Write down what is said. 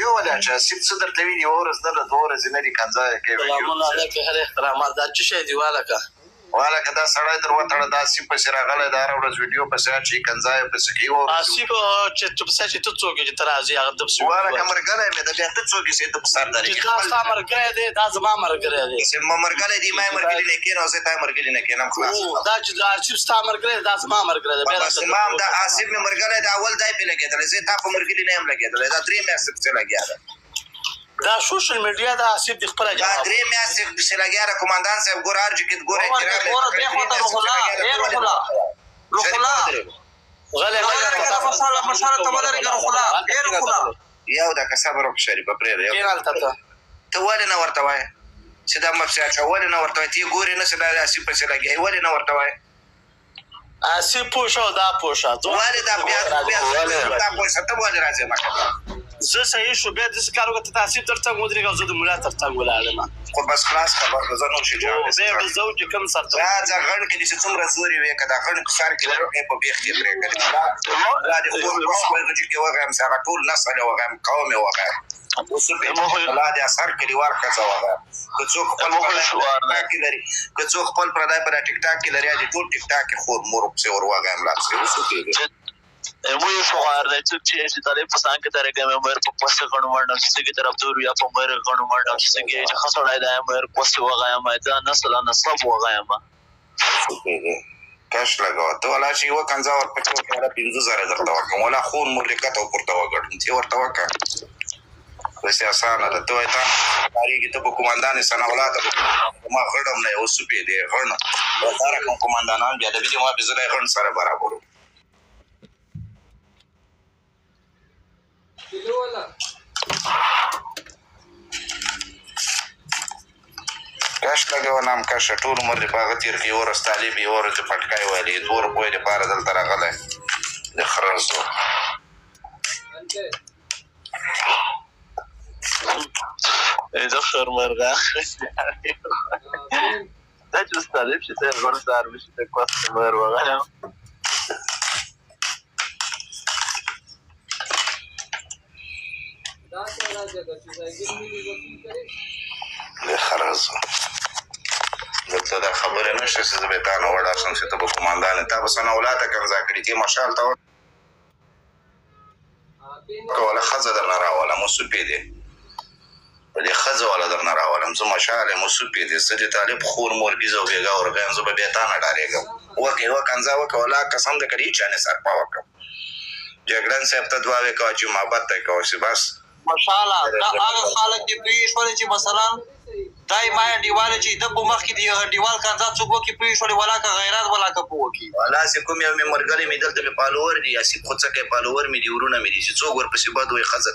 ویډیو ولې اچوې؟ آصف څه درته ویلي، یوه ورځ نه ده، دوه ورځې نه دي، کنځا یې کوي. سلامونه علیکم، هر احترامات. دا څه شی دی والکه؟ والکه دا سړی در وتړه، دا آصف پسې راغلی ده، هره ورځ ویډیو پسې اچوي، کنځا یې پسې کوي. یوه ورځ آصف چې ته پسې چې ته څوک یې چې ته راځې هغه د پسې والکه ملګری مې ده، بیا ته څوک یې چې ته په سر درېږې؟ چې دا ستا ملګری دی، دا زما ملګری دی. چې ملګری دی، ما یې ملګري نه کېنم، زه تا یې ملګري نه کېنم، خلاص. دا چې دا آصف ستا ملګری دی، دا زما ملګری دی. بیا بس ما هم دا آصف مې ملګری دی، اول دی پې لګېدلی، زه تا په ملګري نه یم لګېدلی. دا درې میاشتې پسې لګیا ده. دا سوشل میډیا دا آصف دی خپله دا جواب. درې میاشتې پسې لګیا ده قومندان صاحب، ګوره هر جګې ګوره احترام یې ګوره کړی، درې درې خواته میاشتې روح پسې الله، لګیا ده، ای ته روح ولې نه الله، ورته روح شریف الله، ودرېږه. غلی غلی ودرېږه مشاله مشاله ته ودرېږه روح الله، ای روح الله. یو دقیقه صبر وکړه شریفه، پرېږده یو. کښېنه هلته ته. ته ولې نه ورته وایې چې دا مه پسې اچوه؟ ولې نه ورته وایې؟ ته یې ګورې نه چې دا آصف پسې لګیا یې، ولې نه ورته وایې؟ آصف پوه شه او دا پوه شه، ولې دا بیا بیا دا پوه شه، ته ولې راځې مخې ته؟ زه صحیح شو، بیا داسې کار وکړه، ته د آصف تر څنګ ودرېږه او زه د ملا تر څنګ ولاړ یم. خو بس خلاص خبر ده، زه نور شي جان بیا به زه چې کوم سر ته راځه. غڼ کې دې چې څومره زور وي، که دا غڼ سر کې درغی په بېخ کې پرېږده. ملا دې خور اوس وایي چې کې وغیم، چې هغه ټول نسل یې وغیم، قوم یې وغیم. اوس ملا دې اثر کلیوال ښځه وغیم. که څوک خپل پردی په ټیک ټاک کې لري، که څوک خپل پردی په ټیک ټاک کې لري، دې ټول ټیک ټاک کې خور مور پسې ور وغیم، لا پسې اوس وکړي. مو یې شعار دی څوک چې چې طالب په څنګ کې درېږم، مې په کوسې غنو منډم چې څنګه طرفدار یا په مې غنو منډم چې څنګه چې ښه سړی دی، مې کوسې وغیم، دا نسل نسب وغیم. کش لګوه ته، ولا چې یوه کنځا ورپکې وکړه، ولا 5000 درته ورکړم، ولا خور مور دې کته او پورته وګټم، ته ورته وکړه. داسې اسانه ده؟ ته وایې تا کارېږي، ته به قومندان یې، ثناالله ته به ما غړم نه یې، اوس سپې دی غڼ. دا رقم قومندانان بیا د دې ما به زه د غڼ سره برابرو. کش لګوه نام کشه، ټول عمر دې په هغه تېر کړي. یوه ورځ طالب، یوه ورځ دې پټکی ویلی، دوه روپیو دپاره دلته راغلی د خره زو. د خرمرغه دا چې طالب شي ته غړ سار شي ته کوسې مر وغیم. د خره زو، دلته دا خبره نشته چې زه به تا نه وډار شم چې ته به قومندان یې. تا به ثناالله ته کنځا کړې، ته مشال ته کوله، ښځه درنه راولم. اوس سپې دی په دې ښځه والا درنه راولم، زه مشال یم. اوس سپې دی زه د طالب خور مور بیزه او بېګا ورغیم، زه به بیا تا نه ډارېږم. وکړه یوه کنځا وکړه، ولا قسم د کړي هېچا نه سرپا وکړم. جګړن صاحب ته دعاوې کوه چې محبت ته کوه چې بس مشاله دا هغه خلک دې پوه شول چې مثلا دا یې ما انډیوال چې د په مخ کې دی انډیوال کنځا څوک وکړي، پوه شول، ولاکه غیرت ولاکه پوه وکړي. ولا چې کوم یو مې ملګری مې دلته مې فالوور دي، آصف خو څه کوي، فالوور مې دي، ورونه مې دي، چې څوک ورپسې بد وایي ښځه